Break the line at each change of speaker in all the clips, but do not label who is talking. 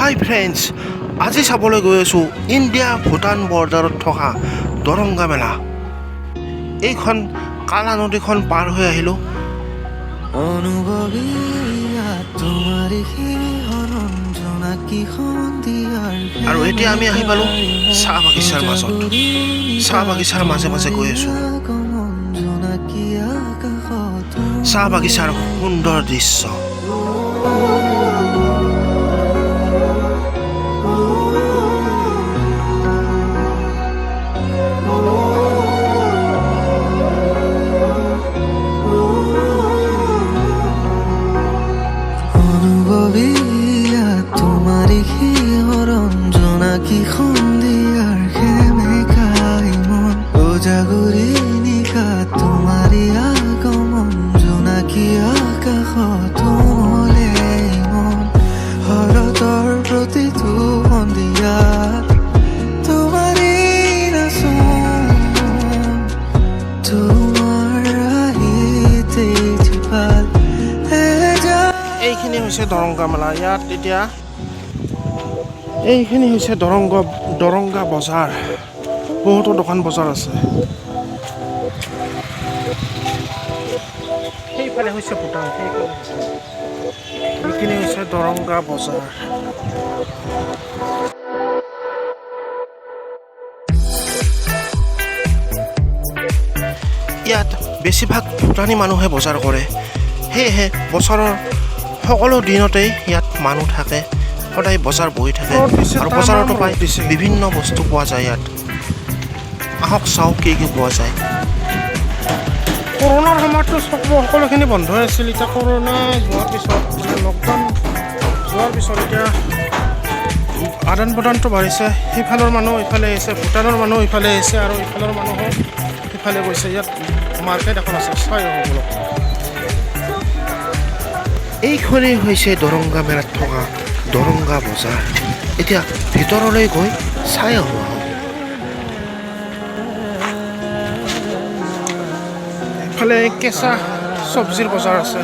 হাই friends, আজি চাবলৈ গৈ আছোঁ ইণ্ডিয়া ভূটান বৰ্ডাৰত থকা দৰংগা মেলা। এইখন কালা নদীখন পাৰ হৈ আহিলোঁ। আৰু এতিয়া আমি আহি পালোঁ চাহ বাগিচাৰ মাজত। চাহ বাগিচাৰ মাজে মাজে গৈ আছোঁ। চাহ বাগিচাৰ সুন্দৰ দৃশ্য। এইখিনি হৈছে দৰংগা মেলা। ইয়াত এতিয়া এইখিনি হৈছে দৰংগা বজাৰ। বহুতো দোকান বজাৰ আছে। সেইফালে হৈছে ভূটান, এইখিনি হৈছে দৰংগা বজাৰ। ইয়াত বেছিভাগ ভূটানী মানুহে বজাৰ কৰে, সেয়েহে বছৰৰ সকলো দিনতেই ইয়াত মানুহ থাকে, সদায় বজাৰ বহি থাকে আৰু বজাৰতো পায় বিভিন্ন বস্তু পোৱা যায় ইয়াত। আহক চাওঁ কি কি পোৱা যায়। কৰোণাৰ সময়ততো সকলোখিনি বন্ধ হৈ আছিল। এতিয়া কৰোণা যোৱাৰ পিছত, মানে লকডাউন যোৱাৰ পিছত এতিয়া আদান প্ৰদানটো বাঢ়িছে। সিফালৰ মানুহ ইফালে আহিছে, ভূটানৰ মানুহ ইফালে আহিছে আৰু ইফালৰ মানুহো সিফালে গৈছে। ইয়াত মাৰ্কেট এখন আছে, চাই আহোঁ বলক। এইখনেই হৈছে দৰংগা মেলাত থকা দৰংগা বজাৰ। এতিয়া ভিতৰলৈ গৈ চাই আহোঁ আহক। ইফালে কেঁচা চব্জিৰ বজাৰ আছে,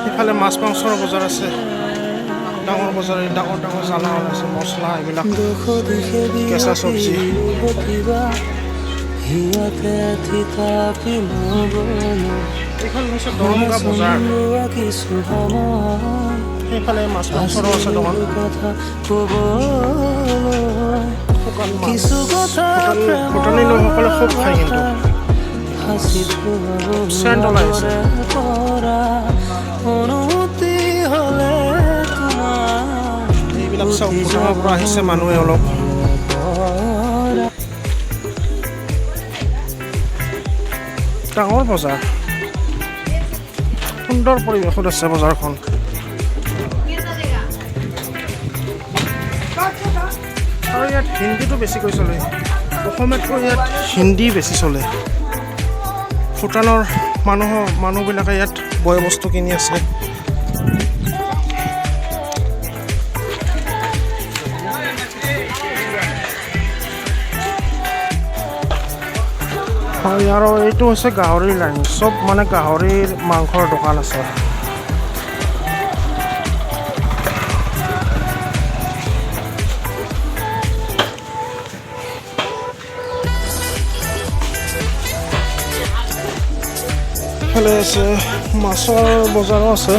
ইফালে মাছ মাংসৰ বজাৰ আছে, ডাঙৰ বজাৰ, ডাঙৰ ডাঙৰ জ্বালা আছে, মছলা এইবিলাক, কেঁচা চব্জি। এইখন হৈছে দৰংগা বজাৰ। সেইফালে মাছ মাংসৰো আছে দোকান। শুকান মাছ ভূটানী লোকসকলে খুব খায়, কিন্তু চেণ্ট ওলাই আছে। এইবিলাক চাওক, ভূটানৰ পৰা আহিছে মানুহে অলপ। ডাঙৰ বজাৰ, সুন্দৰ পৰিৱেশত আছে বজাৰখন। আৰু ইয়াত হিন্দীটো বেছিকৈ চলে, অসমীয়াতকৈ ইয়াত হিন্দী বেছি চলে। ভূটানৰ মানুহবিলাকে ইয়াত বয় বস্তু কিনি আছে। হয়, আৰু এইটো হৈছে গাহৰিৰ লাইন। চব মানে গাহৰিৰ মাংসৰ দোকান আছে। ইফালে আছে মাছৰ বজাৰো আছে।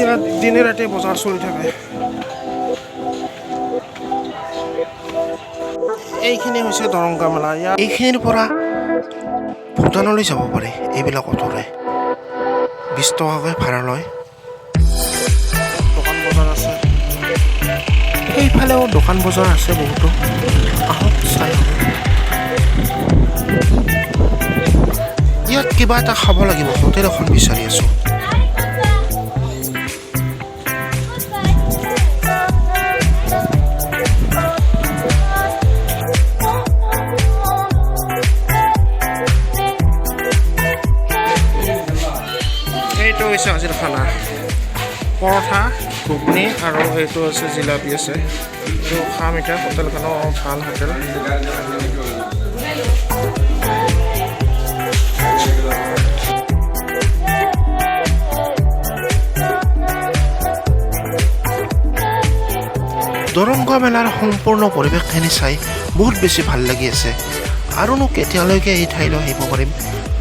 ইয়াত দিনে ৰাতিয়ে বজাৰ চলি থাকে। এইখিনি হৈছে দৰংগা মেলা। ইয়াত এইখিনিৰ পৰা ভূটানলৈ যাব পাৰি এইবিলাক অটোৰে। 20 টকাকৈ ভাড়া লয়। দোকান বজাৰ আছে, সেইফালেও দোকান বজাৰ আছে বহুতো। আহক চাই আহোঁ। ইয়াত কিবা এটা খাব লাগিব, হোটেল এখন বিচাৰি আছোঁ। এইটো হৈছে আজিৰ খানা। পৰঠা, ঘুগনি আৰু এইটো আছে জিলাপি আছে। এইটো খাম এতিয়া। হোটেলখনো ভাল হোটেল।
দৰংগা মেলাৰ সম্পূৰ্ণ পৰিৱেশখিনি চাই বহুত বেছি ভাল লাগি আছে। আৰুনো কেতিয়ালৈকে এই ঠাইলৈ আহিব পাৰিম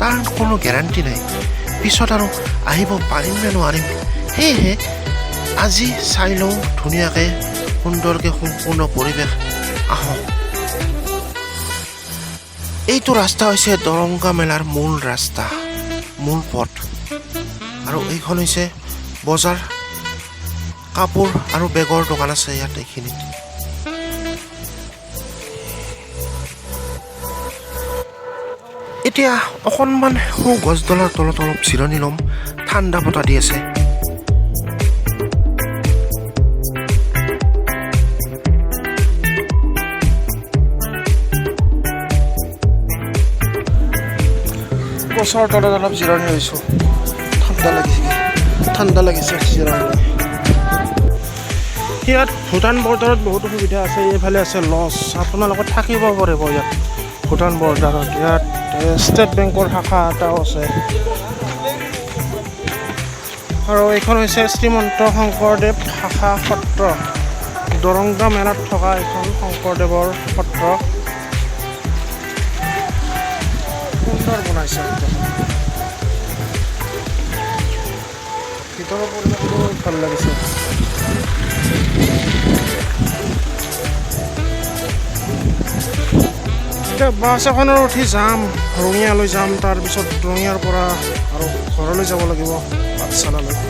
তাৰ কোনো গেৰাণ্টি নাই। পিছত আৰু আহিব পাৰিম নে নোৱাৰিম, সেয়েহে আজি চাই লওঁ ধুনীয়াকৈ, সুন্দৰকৈ সম্পূৰ্ণ পৰিৱেশ। আহক। এইটো ৰাস্তা হৈছে দৰংগা মেলাৰ মূল ৰাস্তা, মূল পথ। আৰু এইখন হৈছে বজাৰ। কাপোৰ আৰু বেগৰ দোকান আছে ইয়াত এইখিনিত। এতিয়া অকণমান সৌ গছডালৰ তলত অলপ জিৰণি ল'ম। ঠাণ্ডা বতাহ দি আছে।
গছৰ তলত অলপ জিৰণি লৈছোঁ। ঠাণ্ডা লাগিছে, ঠাণ্ডা লাগিছে জিৰণি লৈ। ইয়াত ভূটান বৰ্ডাৰত বহুতো সুবিধা আছে। এইফালে আছে লজ, আপোনালোকে থাকিব পাৰিব ইয়াত ভূটান বৰ্ডাৰত। ইয়াত ষ্টেট বেংকৰ শাখা এটাও আছে। আৰু এইখন হৈছে শ্ৰীমন্ত শংকৰদেৱ শাখা সত্ৰ। দৰংগা মেলাত থকা এইখন শংকৰদেৱৰ সত্ৰ। সুন্দৰ বনাইছে একদম। ভিতৰৰ পৰিৱেশটো ভাল লাগিছে। এতিয়া বাছ এখনত উঠি যাম, ৰঙিয়ালৈ যাম। তাৰপিছত ৰঙিয়াৰ পৰা আৰু ঘৰলৈ যাব লাগিব, পাঠশালালৈ।